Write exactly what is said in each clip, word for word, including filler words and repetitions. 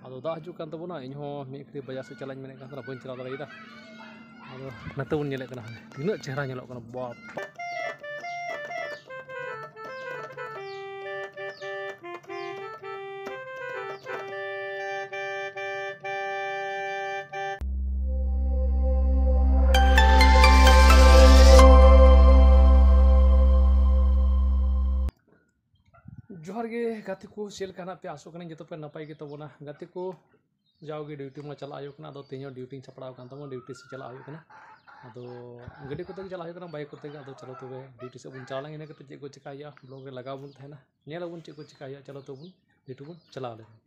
ᱟᱫᱚ ᱫᱟᱜ ᱦᱤᱡᱩᱜ ᱠᱟᱱ ᱛᱟᱵᱚᱱᱟ, ᱤᱧ ᱦᱚᱸ ᱢᱤᱫ ᱜᱷᱟᱹᱲᱤ ᱵᱟᱡᱟᱨ ᱥᱮᱫ ᱪᱟᱞᱟᱜ ᱤᱧ ᱢᱮᱱᱮᱫ ᱠᱟᱱ ᱛᱟᱦᱮᱱᱟ, ᱵᱟᱹᱧ ᱪᱟᱞᱟᱣ ᱫᱟᱲᱮᱭᱟᱫᱟ᱾ ᱟᱫᱚ ᱱᱚᱛᱮ ᱵᱚᱱ ᱧᱮᱞᱮᱫ ᱠᱟᱱᱟ, ᱦᱟᱱᱮ ᱛᱤᱱᱟᱹᱜ ᱪᱮᱦᱨᱟ ᱧᱮᱞᱚᱜ ᱠᱟᱱᱟ, ᱵᱟᱯ᱾ ᱡᱚᱦᱟᱨ ᱜᱮ ᱜᱟᱛᱮ ᱠᱚ, ᱪᱮᱫ ᱞᱮᱠᱟ ᱦᱮᱱᱟᱜ ᱯᱮᱭᱟ? ᱟᱥᱚᱜ ᱠᱟᱹᱱᱟᱹᱧ ᱡᱚᱛᱚ ᱯᱮ ᱱᱟᱯᱟᱭ ᱜᱮ ᱛᱟᱵᱚᱱᱟ᱾ ᱜᱟᱛᱮ ᱠᱚ, ᱡᱟᱣᱜᱮ ᱰᱤᱭᱩᱴᱤ ᱢᱟ ᱪᱟᱞᱟᱜ ᱦᱩᱭᱩᱜ ᱠᱟᱱᱟ, ᱟᱫᱚ ᱛᱮᱦᱮᱧ ᱦᱚᱸ ᱰᱤᱭᱩᱴᱤᱧ ᱥᱟᱯᱲᱟᱣ ᱟᱠᱟᱱ ᱛᱟᱵᱚᱱᱟ, ᱰᱤᱭᱩᱴᱤ ᱥᱮᱫ ᱪᱟᱞᱟᱜ ᱦᱩᱭᱩᱜ ᱠᱟᱱᱟ᱾ ᱟᱫᱚ ᱜᱟᱹᱰᱤ ᱠᱚᱛᱮ ᱜᱮ ᱪᱟᱞᱟᱜ ᱦᱩᱭᱩᱜ ᱠᱟᱱᱟ, ᱵᱟᱭᱤᱠ ᱠᱚᱛᱮ ᱜᱮ᱾ ᱟᱫᱚ ᱪᱚᱞᱚ ᱛᱚᱵᱮ ᱰᱤᱭᱩᱴᱤ ᱥᱮᱫ ᱵᱚᱱ ᱪᱟᱞᱟᱣ ᱞᱮᱱ ᱜᱮ, ᱤᱱᱟᱹ ᱠᱟᱛᱮ ᱪᱮᱫ ᱠᱚ ᱪᱮᱠᱟᱭ ᱦᱩᱭᱩᱜᱼᱟ, ᱵᱞᱚᱜᱽ ᱨᱮ ᱞᱟᱜᱟᱣ ᱵᱚᱱ ᱛᱟᱦᱮᱱᱟ, ᱧᱮᱞ ᱟᱵᱚᱱ ᱪᱮᱫ ᱠᱚ ᱪᱮᱠᱟᱭ ᱦᱩᱭᱩᱜᱼᱟ᱾ ᱪᱚᱞᱚ ᱛᱚᱵᱚᱱ ᱰᱤᱭᱩᱴᱤ ᱵᱚᱱ ᱪᱟᱞᱟᱣ ᱞᱮᱱ ᱜᱮ᱾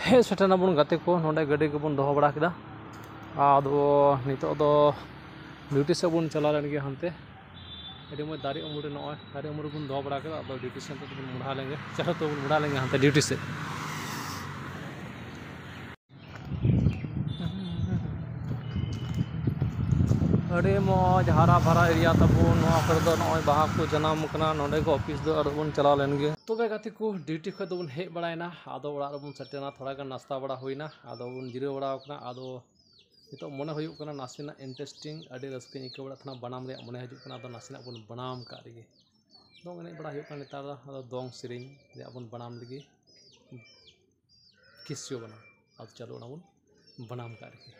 ᱦᱮᱡ ᱥᱮᱴᱮᱨ ᱱᱟᱵᱚᱱ ᱜᱟᱛᱮ ᱠᱚ, ᱱᱚᱰᱮ ᱜᱟᱹᱰᱤ ᱠᱚᱵᱚᱱ ᱫᱚᱦᱚ ᱵᱟᱲᱟ ᱠᱮᱫᱟ᱾ ᱟᱫᱚ ᱱᱤᱛᱚᱜ ᱫᱚ ᱰᱤᱭᱩᱴᱤ ᱥᱮᱫ ᱵᱚᱱ ᱪᱟᱞᱟᱣ ᱞᱮᱱ ᱜᱮ ᱦᱟᱱᱛᱮ᱾ ᱟᱹᱰᱤ ᱢᱚᱡᱽ ᱫᱟᱨᱮ ᱩᱢᱩᱞ ᱨᱮ, ᱱᱚᱜᱼᱚᱭ ᱫᱟᱨᱮ ᱩᱢᱩᱞ ᱨᱮᱵᱚᱱ ᱫᱚᱦᱚ ᱵᱟᱲᱟ ᱠᱮᱫᱟ᱾ ᱟᱫᱚ ᱰᱤᱭᱩᱴᱤ ᱥᱮᱫ ᱫᱚᱵᱚᱱ ᱢᱚᱦᱰᱟ ᱞᱮᱱ ᱜᱮ, ᱪᱚᱞᱚ ᱛᱚᱵᱚᱱ ᱢᱚᱦᱰᱟ ᱞᱮᱱ ᱜᱮ ᱦᱟᱱᱛᱮ ᱰᱤᱭᱩᱴᱤ ᱥᱮᱫ᱾ ᱟᱹᱰᱤ ᱢᱚᱡᱽ ᱦᱟᱨᱟ ᱵᱷᱟᱨᱟ ᱮᱨᱤᱭᱟ ᱛᱟᱵᱚᱱ᱾ ᱱᱚᱣᱟ ᱠᱚᱨᱮ ᱫᱚ ᱱᱚᱜᱼᱚᱭ ᱵᱟᱦᱟ ᱠᱚ ᱡᱟᱱᱟᱢ ᱠᱟᱱᱟ᱾ ᱱᱚᱰᱮ ᱜᱮ ᱚᱯᱷᱤᱥ ᱫᱚ, ᱟᱨ ᱵᱚᱱ ᱪᱟᱞᱟᱣ ᱞᱮᱱ ᱜᱮ᱾ ᱛᱚᱵᱮ ᱜᱟᱛᱮ ᱠᱚ, ᱰᱤᱭᱩᱴᱤ ᱠᱷᱚᱱ ᱫᱚᱵᱚᱱ ᱦᱮᱡ ᱵᱟᱲᱟᱭᱮᱱᱟ᱾ ᱟᱫᱚ ᱚᱲᱟᱜ ᱨᱮᱵᱚᱱ ᱥᱮᱴᱮᱨᱮᱱᱟ, ᱛᱷᱚᱲᱟ ᱜᱟᱱ ᱱᱟᱥᱛᱟ ᱵᱟᱲᱟ ᱦᱩᱭᱱᱟ, ᱟᱫᱚ ᱵᱚᱱ ᱡᱤᱨᱟᱹᱣ ᱵᱟᱲᱟ ᱟᱠᱟᱱᱟ᱾ ᱟᱫᱚ ᱱᱤᱛᱚᱜ ᱢᱚᱱᱮ ᱦᱩᱭᱩᱜ ᱠᱟᱱᱟ ᱱᱟᱥᱮᱱᱟᱜ ᱤᱱᱴᱟᱨᱮᱥᱴᱤᱝ, ᱟᱹᱰᱤ ᱨᱟᱹᱥᱠᱟᱹᱧ ᱟᱹᱭᱠᱟᱹᱣ ᱵᱟᱲᱟᱜ ᱛᱟᱦᱮᱱᱟ ᱵᱟᱱᱟᱢ ᱨᱮᱭᱟᱜ ᱢᱚᱱᱮ ᱦᱤᱡᱩᱜ ᱠᱟᱱᱟ᱾ ᱟᱫᱚ ᱱᱟᱥᱮᱱᱟᱜ ᱵᱚᱱ ᱵᱟᱱᱟᱢ ᱠᱟᱜ ᱞᱮᱜᱮ᱾ ᱫᱚᱝ ᱮᱱᱮᱡ ᱵᱟᱲᱟ ᱦᱩᱭᱩᱜ ᱠᱟᱱᱟ ᱱᱮᱛᱟᱨ ᱫᱚ, ᱟᱫᱚ ᱫᱚᱝ ᱥᱮᱨᱮᱧ ᱨᱮᱭᱟᱜ ᱵᱚᱱ ᱵᱟᱱᱟᱢ ᱞᱮᱜᱮ᱾ ᱠᱮᱥᱤᱭᱳ ᱵᱟᱱᱟᱢ᱾ ᱟᱫᱚ ᱪᱚᱞᱚ ᱚᱱᱟ ᱵᱚᱱ ᱵᱟᱱᱟᱢ ᱠᱟᱜ ᱞᱮᱜᱮ᱾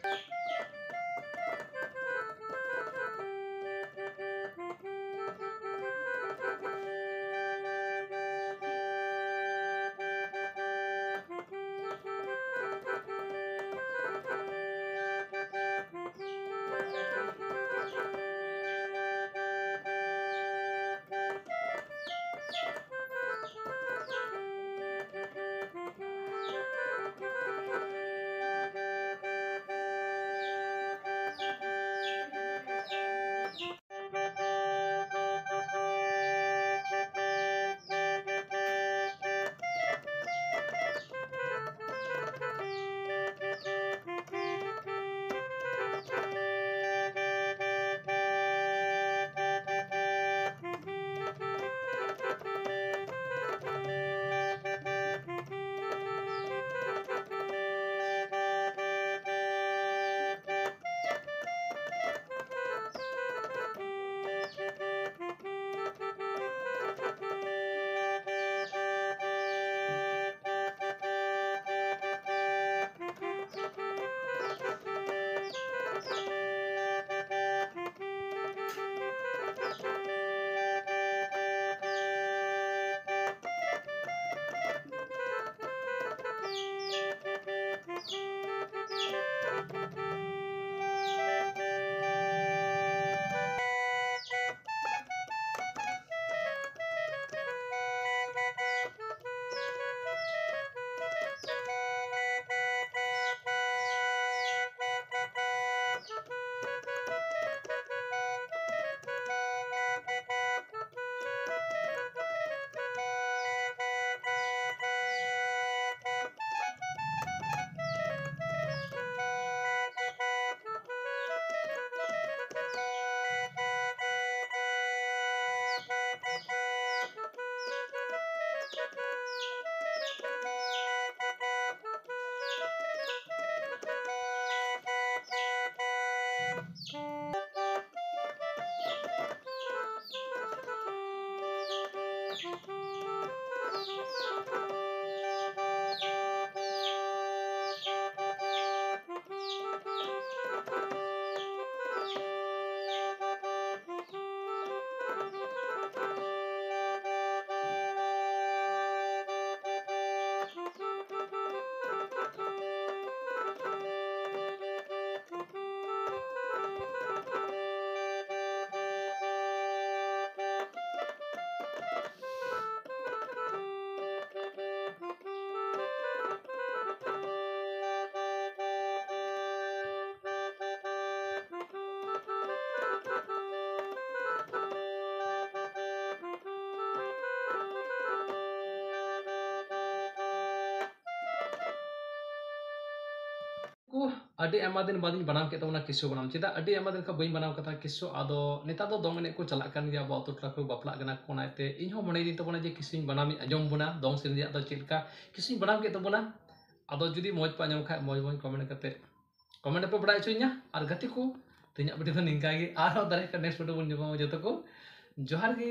ᱟᱹᱰᱤ ᱟᱭᱢᱟ ᱫᱤᱱ ᱵᱟᱫᱤᱧ ᱵᱟᱱᱟᱢ ᱠᱮᱫ ᱛᱟᱵᱚᱱᱟ ᱠᱤᱥᱩ ᱵᱟᱱᱟᱢ᱾ ᱪᱮᱫᱟᱜ ᱟᱹᱰᱤ ᱟᱭᱢᱟ ᱫᱤᱱ ᱠᱷᱚᱱ ᱵᱟᱹᱧ ᱵᱟᱱᱟᱢ ᱠᱟᱫᱟ ᱠᱤᱥᱩ? ᱟᱫᱚ ᱱᱮᱛᱟᱨ ᱫᱚ ᱫᱚᱝ ᱮᱱᱮᱡ ᱠᱚ ᱪᱟᱞᱟᱜ ᱠᱟᱱ ᱜᱮᱭᱟ, ᱟᱵᱚ ᱟᱹᱛᱩ ᱴᱚᱞᱟ ᱠᱚ ᱵᱟᱯᱞᱟᱜ ᱠᱟᱱᱟ ᱠᱚ, ᱚᱱᱟᱛᱮ ᱤᱧ ᱦᱚᱸ ᱢᱚᱱᱮᱭᱮᱫᱟᱹᱧ ᱛᱟᱵᱚᱱᱟ ᱡᱮ ᱠᱤᱥᱩᱧ ᱵᱟᱱᱟᱢᱤᱧ ᱟᱸᱡᱚᱢ ᱵᱚᱱᱟ, ᱫᱚᱝ ᱥᱮᱨᱮᱧ ᱨᱮᱭᱟᱜ ᱫᱚ ᱪᱮᱫ ᱞᱮᱠᱟ ᱠᱤᱥᱩᱧ ᱵᱟᱱᱟᱢ ᱠᱮᱫ ᱛᱟᱵᱚᱱᱟ᱾ ᱟᱫᱚ ᱡᱩᱫᱤ ᱢᱚᱡᱽ ᱯᱮ ᱟᱸᱡᱚᱢ ᱠᱷᱟᱡ ᱢᱚᱡᱽ ᱢᱚᱡᱽ comment ᱠᱟᱛᱮ comment ᱯᱮ ᱵᱟᱲᱟᱭ ᱦᱚᱪᱚᱧᱟ᱾ ᱟᱨ ᱜᱟᱛᱮ ᱠᱚ, ᱛᱮᱦᱮᱧᱟᱜ video ᱫᱚ ᱱᱤᱝᱠᱟ ᱜᱮ, ᱟᱨᱦᱚᱸ direct next video ᱵᱚᱱ ᱧᱟᱯᱟᱢᱟ᱾ ᱡᱚᱛᱚ ᱠᱚ ᱡᱚᱦᱟᱨ ᱜᱮ᱾